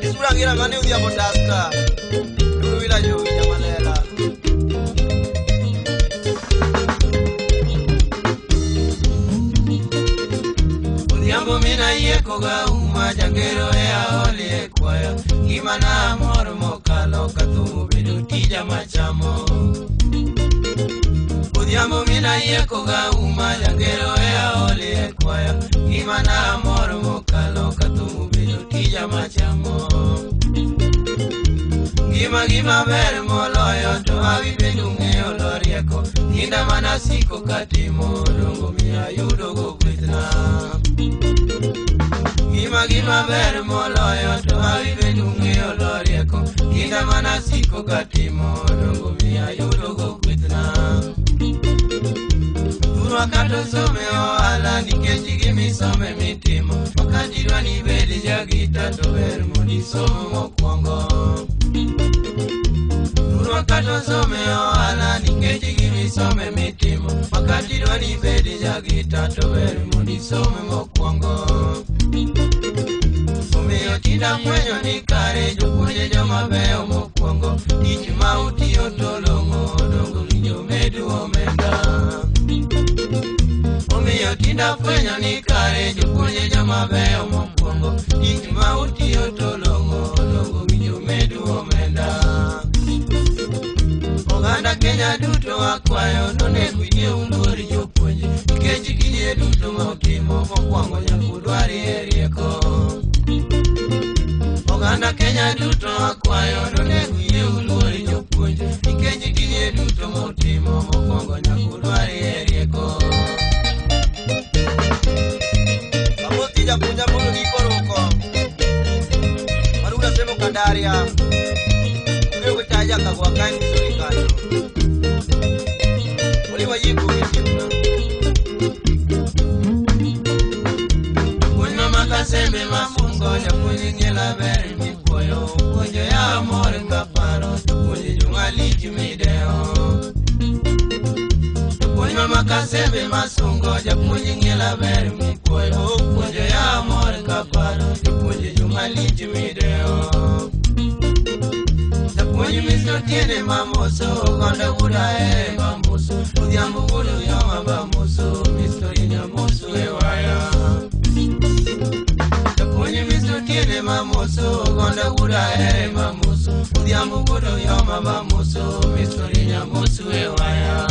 Isura mane odhiambo taska. Duwila jowi jamalela. Odhiambo mina yieko ga uma jangero e aoli e kwaya. Ngimana mor mokalo ka thum obedo tija machamo. Odhiambo mina yieko ga uma jangero e aoli e kwaya. Ngimana mor mokalo ka thum obedo tija machamo. Gima gima ber moloyo to awi bedo ng'eyo lo rieko. Kinda mana siko katimo dongo miyo ayudo go gwethna. Gima gima ber moloyo to awi bedo ng'eyo lo rieko. Kinda mana siko katimo dongo miyo ayudo go gwethna. Thurwa kata some ohala nikech gimisome mitimo. Wakati idwa ni ibed jagita to ber mondo isom mokwongo. Thurwa kata some ohala nikech gimisome mitimo. Wakati idwa ni ibed jagita to ber mondo isom mokwongo. Omiyo tinda fwenyo ni kare jopuonje joma beyo mokwongo. Tich ma utiyo to long'o dongo winjo medu omenda. Omiyo tinda fwenyo ni kare jopuonje joma beyo mokwongo. Tich ma utiyo to long'o dongo winjo medu omenda. Oganda Kenya duto akwayo nonego inyiew luor jopuonje. Nikech tije duto ma utimo mokwongo nyaka udwarie rieko. Oganda Kenya duto akwayo nonego inyiew luor jopuonje. Nikech tije duto ma utimo mokwongo nyaka udwarie rieko. Amosi japuonj Amolo gi koruko. Maruda semo Kandaria. Ong'eyo gochaja kagwa kae Misori kanyo. Oliwa yie kuomi osiepna. Puonj ma makasembe mafungo japuonj ng'ela ber mipuoyo. Puonjo ya mor kaparo to puonjo joma lich midewo. Japuonj ma makasembe masungo japuonj ng'ela ber mipuoyo. Puonjo ya mor kaparo to puonjo joma lich midewo. Japuonj Mr. Tiende mamoso Ogonda wuoda e mamoso. Odhiambo wuod Oyoma mamoso Mr. Inyamoso e waya. Japuonj Mr. Tiende mamoso Ogonda wuoda e mamoso. Odhiambo wuod Oyoma mamoso Mr. Inyamoso e waya.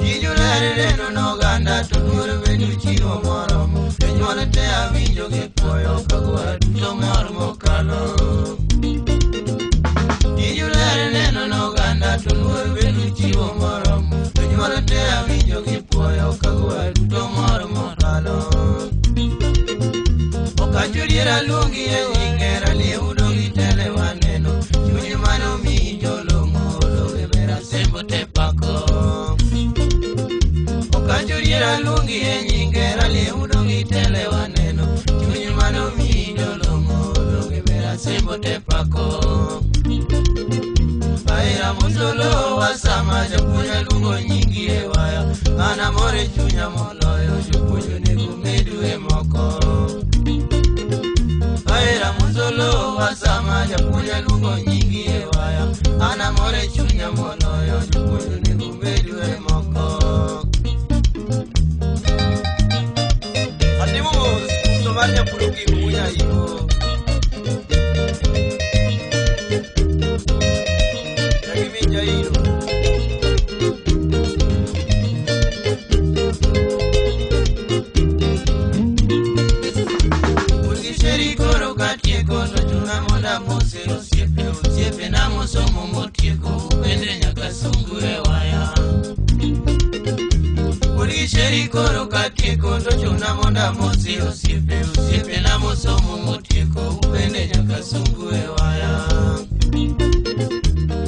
Tiju ler neno n'oganda to luor bende uchiwo moromo. Jonyuol te awinjo gi puoyo kagwa duto mor mokalo. Tiju ler neno n'oganda to luor bende uchiwo moromo. Jonyuol te awinjo gi puoyo kagwa duto mor mokalo. Okacho dier aluongi e nyinge ralieu dongi tele waneno. Chuny manomiyi jolong'o donge ber asembo te pako. Okacho dier aluongi e nyinge ralieu dongi tele waneno. Chuny manomiyi jolong'o donge ber asembo te pako. Ahera mosolo wasama japuonj aluongo nyingi e waya. An amor e chunya moloyo jopuonj onego medu e moko. Ahera mosolo wasama japuonj aluongo nyingi e waya. An amor e chunya moloyo jopuonj onego medu e moko. Atimo mos uso mar nyapulo kimunya iko. Jagi min Jairo. Puonjri koro katieko to chuna mondo amose osiepe osiepena mosomo motieko bende nyaka sungu e waya. Puonjri koro katieko to chuna mondo amose osiepe osiepena mosomo motieko bende nyaka sungu e waya.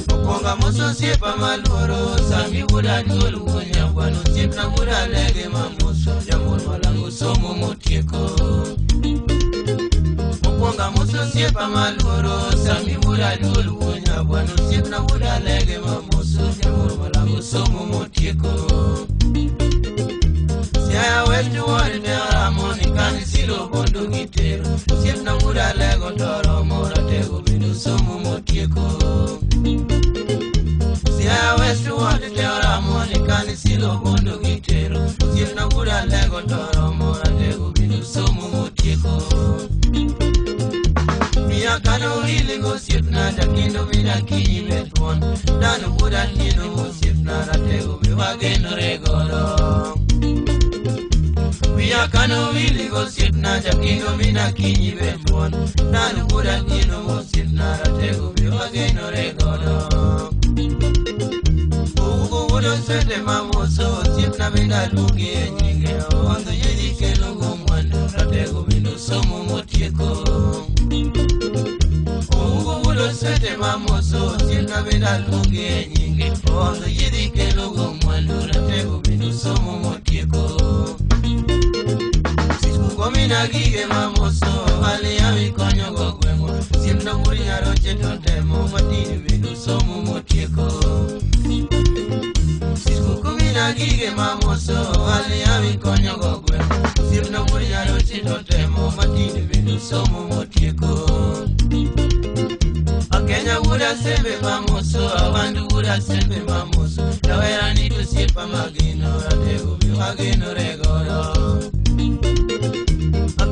Mokwongo amoso osiepa maluoro Sami wuod Aduol wuon Nyagwano osiepna wuod Alege mamoso jamor malango somo motieko. Osiepa maluoro sami wuoda duol wuo nyabwana osiepna wuoda lege mamoso jamoro malango somo motieko. Siaya West Ward te oramo ni kani siro bondo gitero osiepna wuoda lego to oromo ratego bende somo motieko. Siaya West Ward te oramo ni kani siro bondo gitero osiepna wuoda lego to oromo ratego bende somo motieko. Kano ili osiepna jakindo mina kinyi betwon dano wuoda tieno osiepna ratego be wagenore godo. Wiya kano ili osiepna jakindo mina kinyi betwon dano wuoda tieno osiepna ratego be wagenore godo. Owugo wuodo swete mamoso osiepna bende aluongi e nyinge ondho yedhi kelo go mwandu ratego bende somo motieko. Swete mamoso osiepna bende aluongi e nyinge ondho yedhi kelo go mwandu ratego bende somo motieko. Siskuko mina gige mamoso aliyawi konyo go gweng'wa osiepna wuod nyaroche to temo matini bende somo motieko. Siskuko mina gige mamoso aliyawi konyo go gweng'wa osiepna wuod nyaroche to temo matini bende somo motieko. Kenya wuoda sembe mamoso awandu wuoda sembe mamoso jawera ni to osiepa mageno ratego be wagenore godo.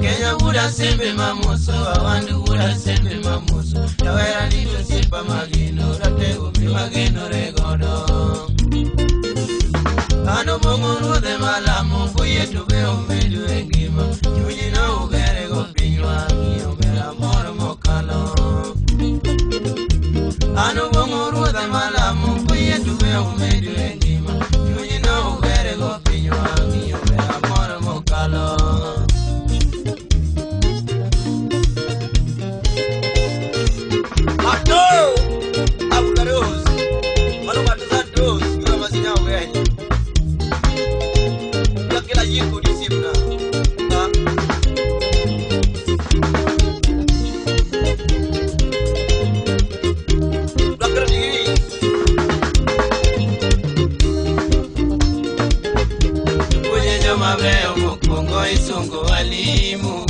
Kenya wuoda sembe mamoso awandu wuoda sembe mamoso jawera ni to osiepa mageno ratego be wagenore godo. Ano bong'o ruodhe malamo koyie to be omedo e ngima chunyi no ugere go pinywa ng'iyo ber amor mokalo. Ano bong'o ruodha malamo koyie to be omedo e ngima chunyi no ugere go pinywa ng'iyo ber amor mokalo. Mato! Abugaros! Mano matusantos! Yura masinya ugenyi. Yakila yiko disipna. Ha? Mabeyo mokwongo isungo walimu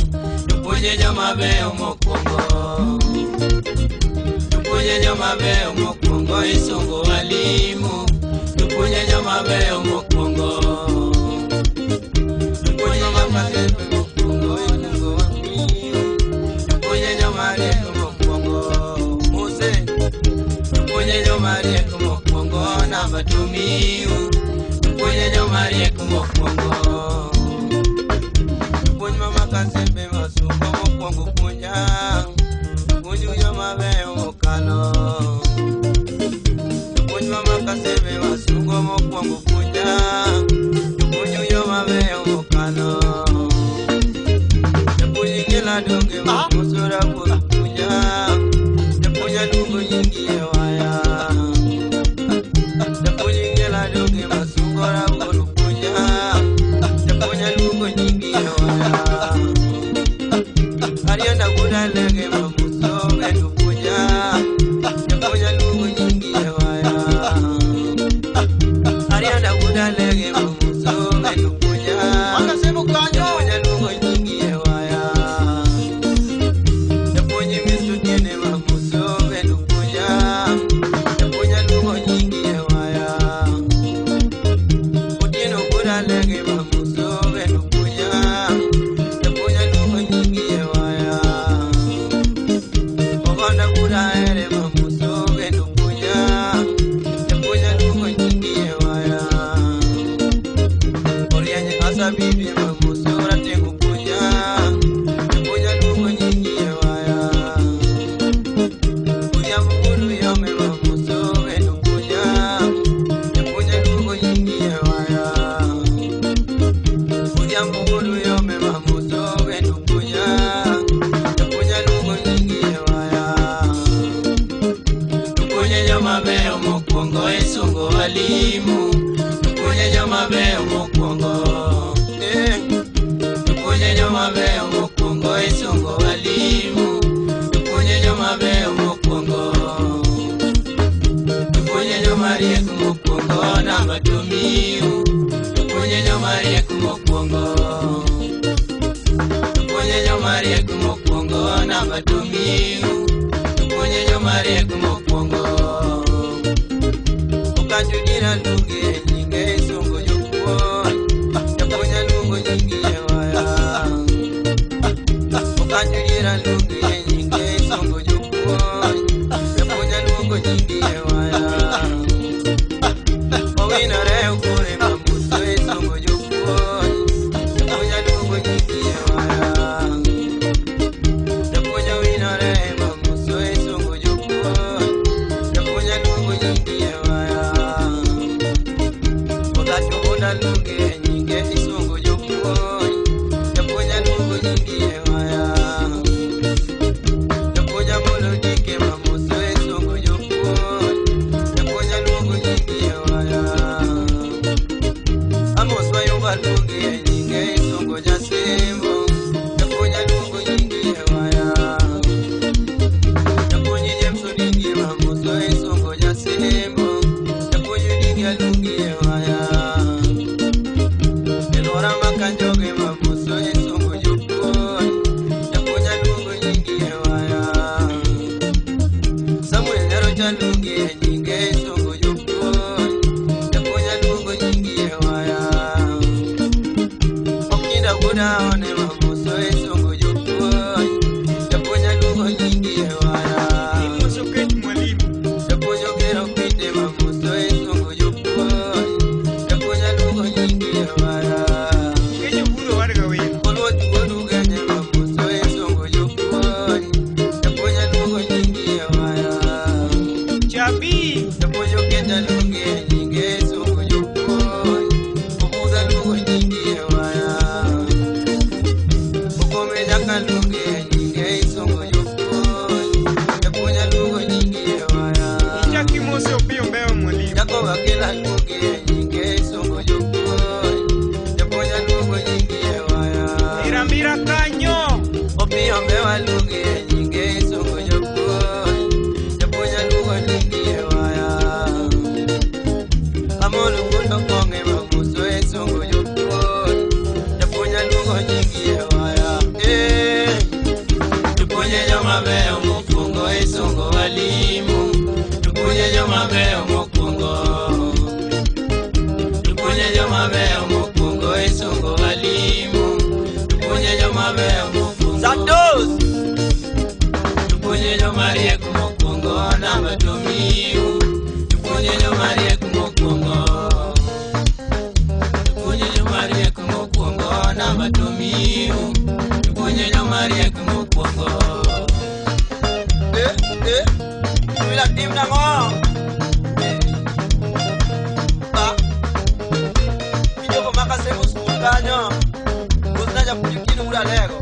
jopuonje joma beyo mokwongo jopuonje joma beyo mokwongo isungo walimu jopuonje joma beyo mokwongo jopuonje joma beyo mokwongo isungo walimu jopuonje joma rieko mokwongo Mose jopuonje joma rieko mokwongo namba tumiu jopuonje joma rieko mokwongo. Jopuonj mama kasembe masungo mokwongo puonja puonj joma beyo mokalo. Jopuonj mama kasembe masungo mokwongo puonja jopuonj joma beyo mokalo. Japuonj ngela donge mamoso rapuoth puonja japuonj aluongo nyingi e waya. Japuonj ngela donge masungo rapuoth puonja japuonj aluongo nyingi e waya. Arienda wuoda lege mamoso bende puonja japuonj aluongo nyingi e waya. Arienda wuoda lege mamoso bende puonja japuonj aluongo nyingi e waya. Japuonj misto tiende mamoso bende puonja japuonj aluongo nyingi e waya. Otieno wuoda lege mamoso bende puonja japuonj aluongo nyingi e waya. Ogonda wuoda here mamoso bende puonja japuonj aluongo nyingi e waya. Orieny asabibi mamoso ratego puonja japuonj aluongo nyingi e waya. Odhiambo wuod Uyome mamoso bende puonja japuonj aluongo nyingi e waya. Odhiambo wuod Uyome mamoso bende puonja japuonj aluongo nyingi e waya. Jopuonje joma beyo mokwongo isungo walimu jopuonje joma beyo mokwongo jopuonje joma beyo mokwongo isungo walimu. namba tomiu Tupuonje joma riek mokwongo Okanjo dira luongi e nyinge isungo jopuonj Japuonj aluongo nyingi e waya Okanjo dira luongi e nyinge isungo jopuonj Japuonj aluongo nyingi e waya Owinore okore mamuso isungo jopuonj Japuonj aluongo nyingi e waya Japuonj owinore mamuso isungo jopuonj Japuonj aluongo nyingi e waya Odacho wuoda luongi e nyinge isungo jopuonj Japuonj aluongo nyingi e waya Japuonj amolo dike mamuso isungo jopuonj Japuonj aluongo nyingi e waya Amos Wayuba luongi e nyinge isungo jasembo Japuonj aluongo nyingi e waya Japuonj James Odingi mamuso isungo jasembo Japuonj Odingi aluongi e waya Elora makanjoge mamuso isungo jopuonj Japuonj aluongo nyingi e waya Samuel Nyarocha aluongi e nyinge isungo jopuonj Japuonj aluongo nyingi e waya Okinda wuoda one mamuso isungo jopuonj Japuonj aluongo nyingi e waya Imoso kech mwalimu. Japuonj ogero kite mamuso isungo jopuonj Japuonj aluongo nyingi e waya Kech obudho wadga wino. Oluoch wuod Ugenya mamuso isungo jopuonj Japuonj aluongo nyingi e waya Chabi. Japuonj oketa luongi e nyinge isungo jopuonj Obudha luongo nyingi e waya Okome nyaka luongi e nyinge isungo jopuonj Japuonj aluongo nyingi e waya Ichak imose Opiyo Mbewa mwalimu. Jacob Akela luongi e nyinge isungo jopuonj Japuonj aluongo nyingi e waya Mirambira kanyo. Opiyo Mbewa luongi e nyinge isungo jopuonj Japuonj aluongo nyingi e waya Amolo wuod Okong'e mamuso isungo jopuonj Japuonj aluongo nyingi e waya Eh. Tupuonje joma beyo mokwongo isungo walimu Tupuonje joma beyo mokwongo Tupuonje joma beyo mokwongo isungo walimu Tupuonje joma beyo mokwongo Zados! Tupuonje joma riek mokwongo namba tomiu Tupuonje joma riek mokwongo Tupuonje joma riek mokwongo namba tomiu Tupuonje joma riek mokwongo Eh, eh. Wila tim nang'o? Ba. Kijogo maka semo skul kanyo. Kusna japuonj kino wuod Alego.